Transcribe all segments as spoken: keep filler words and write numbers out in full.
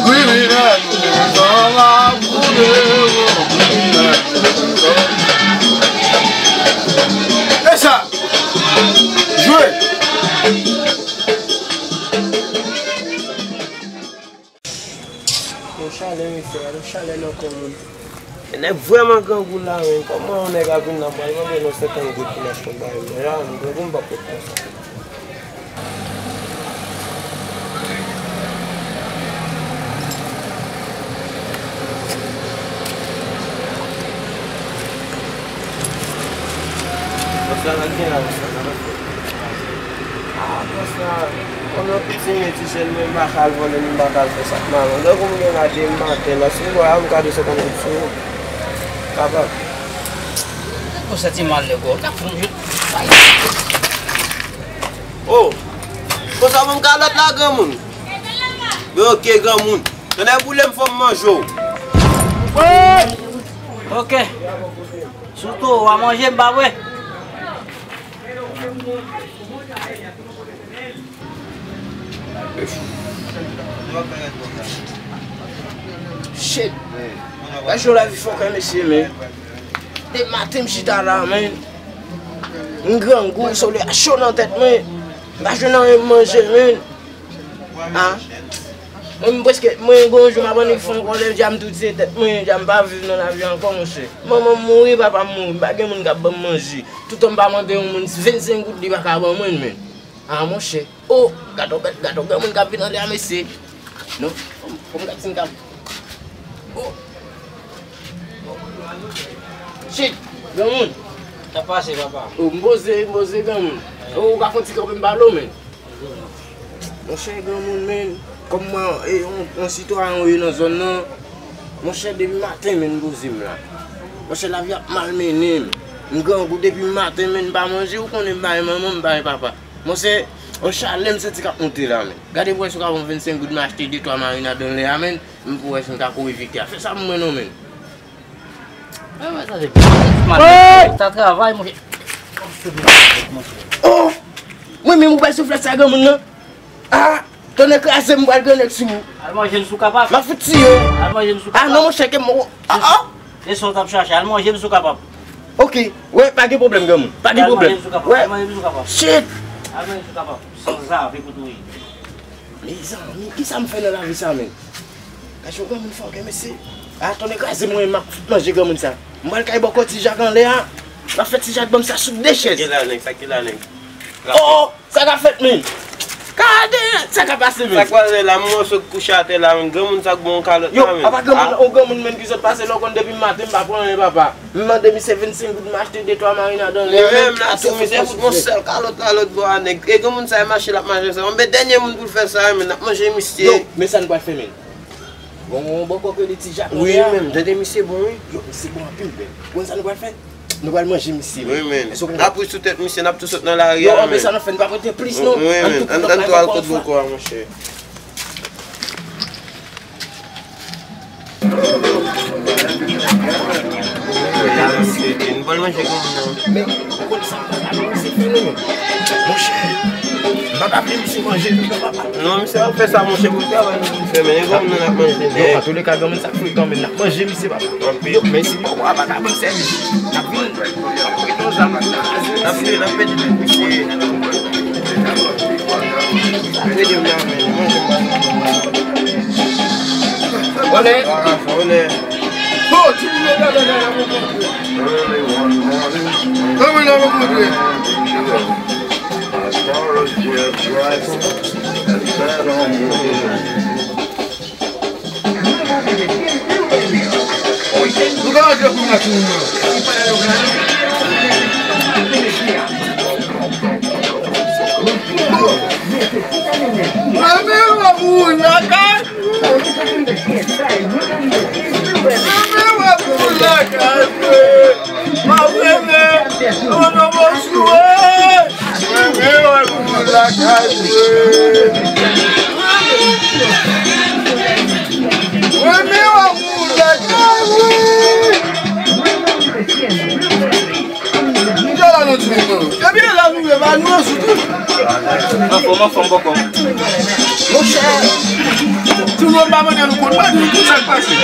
Kriminèl, kriminèl, kriminèl. E sa, jwe. Yon chalè, mesye, yon chalè nan kò moun. Nèg vrèman grangou la, men kòman yon nèg ap vin la, pral mande nou senkant goud pou n achte yon bagay? Men la, m grangou, m p ap ret konsa. Konsa, la gen la, konsa, la. Ah, konsa, kòm yon pitit, men ti jèn, mwen m pa ka al vòlè, m pa ka al fè sa k mal. Lè kou m gen la demen maten, la, si m wè a, m ka desann sou ou. Kapab. Ou santi mal, nèg, ou t ap fè m jwe. Oh! Konsa, ban m kalòt la, granmoun. Oke, granmoun. Tande boule m, fò m manje w. Ok. Sitou, w a manje, m pa vre. Shit. Gade jan lavi fòkè, mesye, men. Depi maten m chita la, men. M grangou, solèy a cho nan tèt mwen. M pa jwenn anyen pou manje, men. Ah. Mwen, m prèske, mwen, gon jou, m ap annik fè yon kòlè, dja m tou tiye tèt mwen, dja m pa viv nan lavi ankò, monchè. Manman m mouri, papa m mouri, m pa gen moun k ap ban m manje. Toutan m pa mande yon moun vennsenk goud, li pa ka ban mwen, men. Ah, monchè. Oh, gade yon bèt, gade yon granmoun k ap vin anlè a, mesye. Non, fò m, fò m gade si m ka. Oh. Shit, granmoun. Sa pase, papa? Oh, m poze, m poze, granmoun. Oh, ou ka fè yon ti kanpe m pale w, men. Monchè, granmoun, men, kòm mwen, e, yon, yon sitwayen ou ye nan zòn nan, monchè, depi maten, men, m poze m la. Monchè, lavi ap malmennen m. M grangou depi maten, men, m pa manje, ou konnen m pa gen manman, m pa gen papa. Monchè, yon chalè m santi k ap monte la, men. Gade pou wè si w ka ban m vennsenk goud, m achte de twa marinad anlè a, men, m pou wè si m ka kouri evite a. Fè sa pou mwen non, men. Sa travay, monchè. Oh! Mwen menm ou bay souflèt sa granmoun nan. Ah! Tonnè kraze m pral grannèg sou ou. Al manje l si w kapab. M ap fout tiye w. Al manje l si w kapab. Ah non, monchè, ke m. Ah, ah! E sa w t ap chache. Al manje l si w kapab. Ok. Wè, pa gen pwoblèm, granmoun. Pa gen pwoblèm. Al manje l si w kapab. Wè. Al manje l si w kapab. Shit! Al manje l si w kapab. Sanzave kote w ye. Mezanmi, kisa m fè nan lavi sa, men? Gade yon granmoun fòkè, mesye. Ah, tonnè kraze mwen, m ap fout manje granmoun sa. M pral kay bòkò Ti Jak anlè a. M ap fè Ti Jak ban m sa sou de chèz. Sa ki la, nèg? Sa ki la, nèg? Oh, sa k ap fèt, men? Gade sa k ap pase, men. Sa k pase la, m wè w sot kouche atè la, men. Granmoun sa k bon kalòt la, men. Yo, apa granmoun, yon granmoun, men, ki sot pase la, w konn depi maten m pa pran anyen, papa. M mande misye vennsenk goud, m achte de twa marinad anlè. Li menm la tou, misye fout yon sèl kalòt la lòt bò a, nèg. E granmoun sa, e mache l ap mache sa. Mwen, men dènye moun pou l fè sa, men n ap manje misye. Yo, men sa n pral fè, men. Bon, bòkò ke li Ti Jak anlè a. Wi, men, tande misye bon, wi. Yo, misye bon anpil, men. Konn sa nou pral fè? Nou pral manje misye, men. Wi, men. Èske w konprann? N ap ri sou tèt misye, n ap tou sot nan lari a, men. Yo, anben sa n ap fè, n pa prete plis, non. Wi, men. Ann, ann tou al kot bòkò a, monchè. N pral manje granmoun nan. Men, ou konn sa m pral fè, se fini, men. Monchè, m pa ka vle misye manje, non, papa. Non, misye ap fè sa, monchè, pou travay nou vin fè, men. E granmoun nan ap manje, nèg. Yo, antouleka, granmoun sa frekan, men n ap manje misye, papa. Anpil. Yo, men si bòkò a pa ka ban m sèvis, n ap vin. N ap vin, n ap pèdi tèt misye. Sa k rele m nan, men, manje m pa. Onè. Onè. Kòman nan rankontre? Nou ka rantre kounye a, timoun yo. Mwen menm, mwen mouri lakay. Mwen menm, mwen mouri lakay mwen. M ap rele. Mwen menm, mwen mouri lakay mwen. Mwen menm, mwen mouri lakay mwen. Depi la nou ye, ba nou ansout. Anfòm, anfòm, bòkò. Monchè, tout moun pa mande nou konn, mwen di nou tout sa k pase.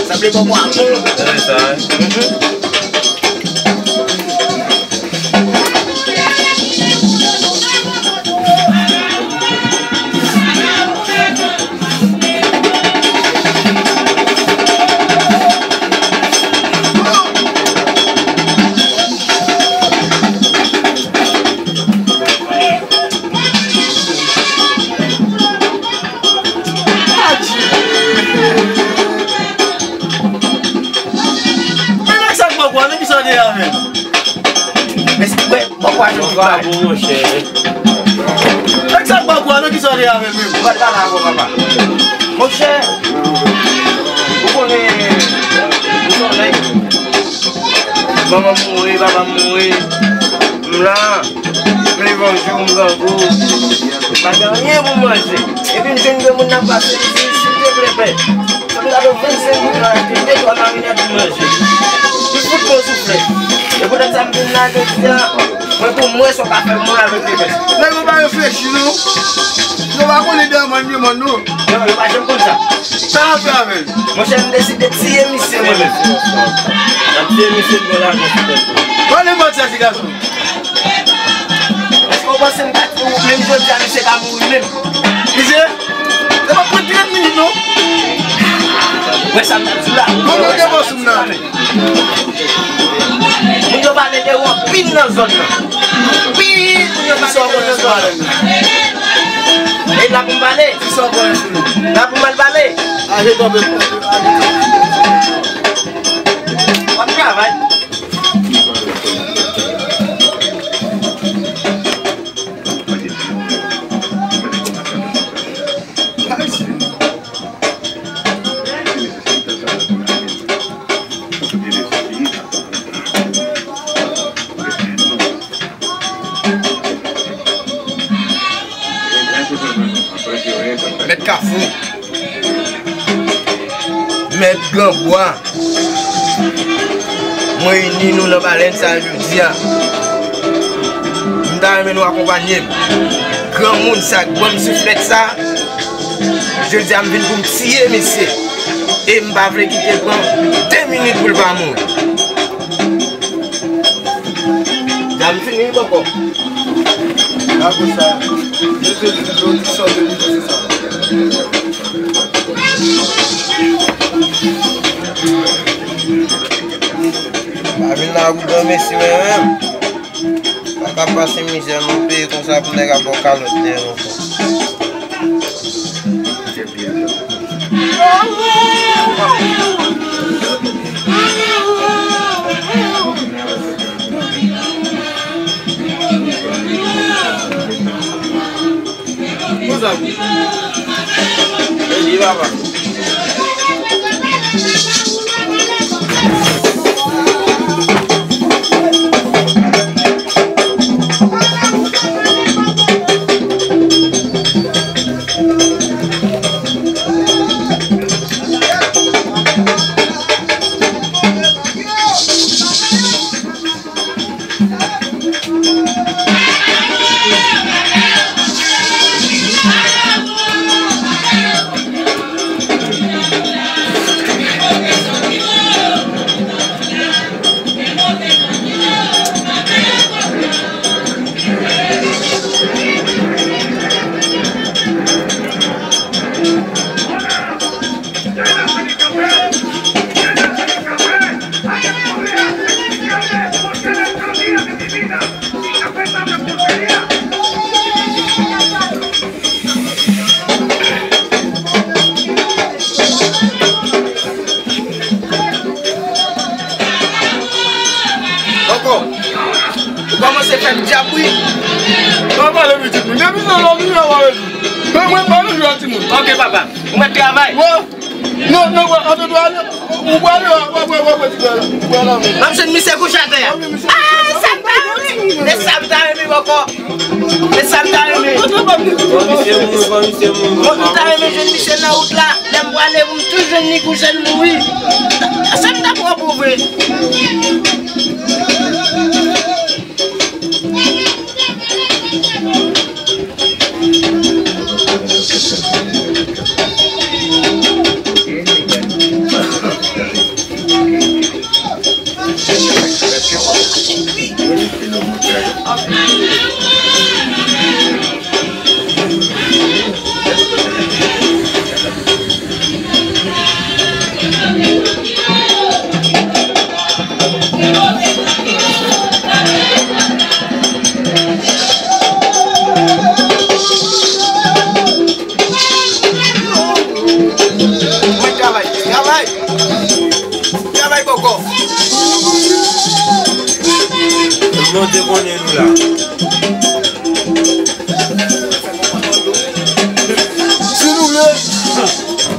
Sanble bòkò a bon. Sa, wi. Mwen nèg sa k bòkò a, men ki sa w te avè l? Mèsi, wè, bòkò a jwenn tout bagay. Bòkò a bon, monchè. Nèg sa k bòkò a, men ki sa w te avè l menm? Mwen pral pale avè w, papa. Monchè, ou konnen, ou konnen, manman m mouri, papa m mouri, m la. M leve yon jou, m grangou. M pa gen anyen pou m manje. Epi m jwenn de moun nan pase, li di, silteplè, pè. Fè m gade vennsenk goud lan, achte de twa marinad pou m manje. Li fout mwen souflèt. E poutèt sa, m vin la, jodi a, mwen pou m wè sa w ka fè pou mwen avèk lepès. Nèg yo pa reflechi, non. Yo pa konnen de mòn, de mòn, non. Yo, yo pa janm konn sa. Sa n ap fè avè l? Monchè, m deside tiye misye, mwen menm. N ap tiye misye, n pran lajan sou tèt li. Pale manti a ti gason. Èske w panse m ka tiye w menm jodi a, misye ka mouri menm? Misye, se pa pran trant minit, non. Wè sa m ap di w la. Bon, bon, gen bon sou m nan. Moun yo pale de ou anpil nan zòn nan. Anpil moun yo pale de ou nan zòn nan. E la pou m pale. La pou m al pale. W ap travay. Mèt Kafou, Mèt Granbwa, mwen ini nou nan balèn sa a jodi a. M ta renmen nou akonpanye m. Granmoun sa k ban m souflèt sa, jodi a m vin pou m tiye misye. E m pa vle kite l pran de minit pou l pa mouri. Dam fini bòkò. Apre sa, mete dlo ki sòti li, se sa. Pa vin la pou granmesi, men menm. Pa ka pase mizè nan peyi konsa pou nèg ap ba w kalòt dèyè ankò. Konsa pou. Epi papa. Ankò. Ou kòmanse fè m djab, wi. Pa pale pitit moun. Depi se lòm li la, w a redi. Men mwen pa nan jwe ak timoun. Ok, papa. Ou mèt travay. Wè. Non, non, wè, atò, w ale, w ale, w ale, w ale, w ale, w ale, w ale. M ap jwenn misye kouche atè a. Ah, sa pa vre. E sa m ta renmen bòkò. E sa m ta renmen. Bon, misye mouri, bon, misye mouri. Bon, m ta renmen jwenn misye nan wout la. Lè m prale pou m tou jwenn li kouche l mouri. Sa m ta pran pou vre. Mwen travay, travay. Travay bòkò. Bondye konnen nou la. Si nou vle,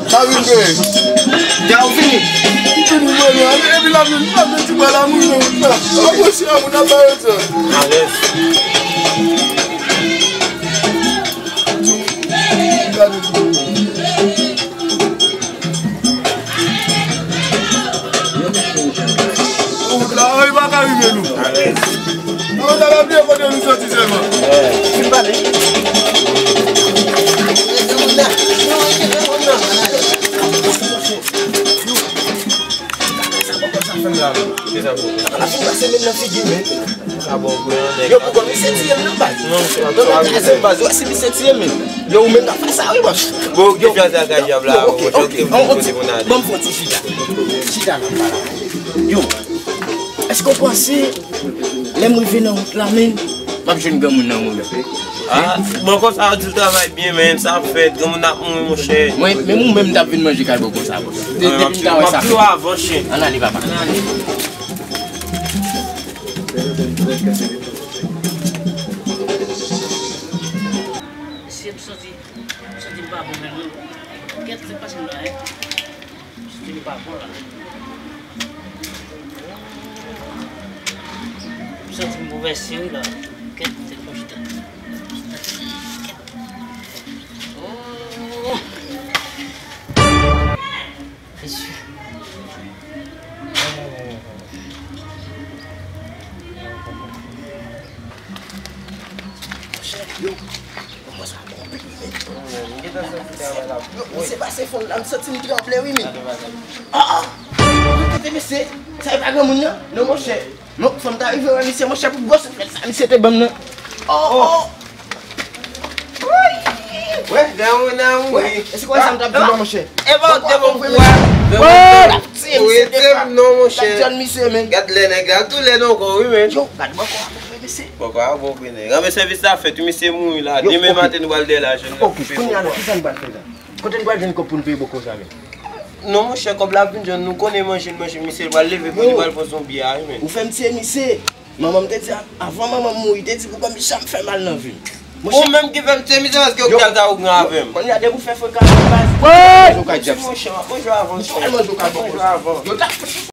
sa vin vre. Ja ou fini. Fini vre, epi la vin, la vin ti bwa la moun nan. Aproche a moun ap bare sa. Alèz. Ou la, ou pa ka rive nou. Ou ta va bliye kote nou soti sèlman. Fin pale. Sa bon, sa fè m la, men. Kisa pou? Ala fin pase men nan figi, men. Sa bon, pou yon nèg. Yo, pou kòm misye tiye m nan baz. Non, misye pa tiye m. Kòm misye tiye m, men. Yo, ou menm k ap fè sa, wi, bòs. Bon, ou ki chwazi ak Kajab la, ok, ok. Bon, bon, bon, bon, bon, chita. Chita la, pale. Yo, èske w panse, lè m rive nan wout la, men, m ap jwenn granmoun nan wout la? Ah, bon, konsa, yo di l travay byen, men, sa ap fèt, granmoun ap mouri, monchè. Mwen, menm ou menm, m t ap vin manje kay bòkò sa, bòs. De-, depi m ta wè sa. M ap di w avan, chen. Ann ale, papa. Ann ale. Mesye, m santi, m santi m pa bon menm non. Kèt, sa k pase m la, en? M santi m pa bon la. M santi m bouleverse wi la. Kèt, se konjite. Oh! Mesye. Yo, kòman sa konplike, men? Yo, misye pase fon la, m santi m tranble, wi, men. Ah, ah! Kote mesye? Sa e pa granmoun nan? Non, monchè. Non, fò m ta rive wè misye, monchè, pou gwòs souflèt sa misye te ban m nan. Oh, oh! Wè, granmoun nan mouri. Wè, e se konsa m t ap di w, monchè. E pa te bon pou wè. Wè! Ou rete m non, monchè. Gad jèn misye, men. Gad lè nèg la tou lèd ankò, wi, men. Yo, gad bòkò a, bon vre, mesye. Bòkò a, bon vre, nèg. Ranmen sèvis la fèt, wi, misye mouri la. Demen maten, nou pral dèyè lajè, nou ka koupe bòkò a. Kounye a la, kisa n pral fè la? Kote n pral jwenn kòb pou n peye bòkò sa, men? Non, monchè, kòb la ap vin jwenn nou. Konnen manje l, manje l, misye pral leve, pral fè zombi a, wi, men. Ou fè m tiye misye. Manman m te di, avan manman m mouri, te di pou kòm janm fè mal nan vi m. Ou menm ki fè m tiye misye paske ou pral ta ou gen avè m. Kounye a depi ou fè frekan avè m, baz. Wè! Ou ka djab. Monchè, m ap manje w avan, monchè. Ou pral manje w ka bòkò. M ap manje w avan. Yo ta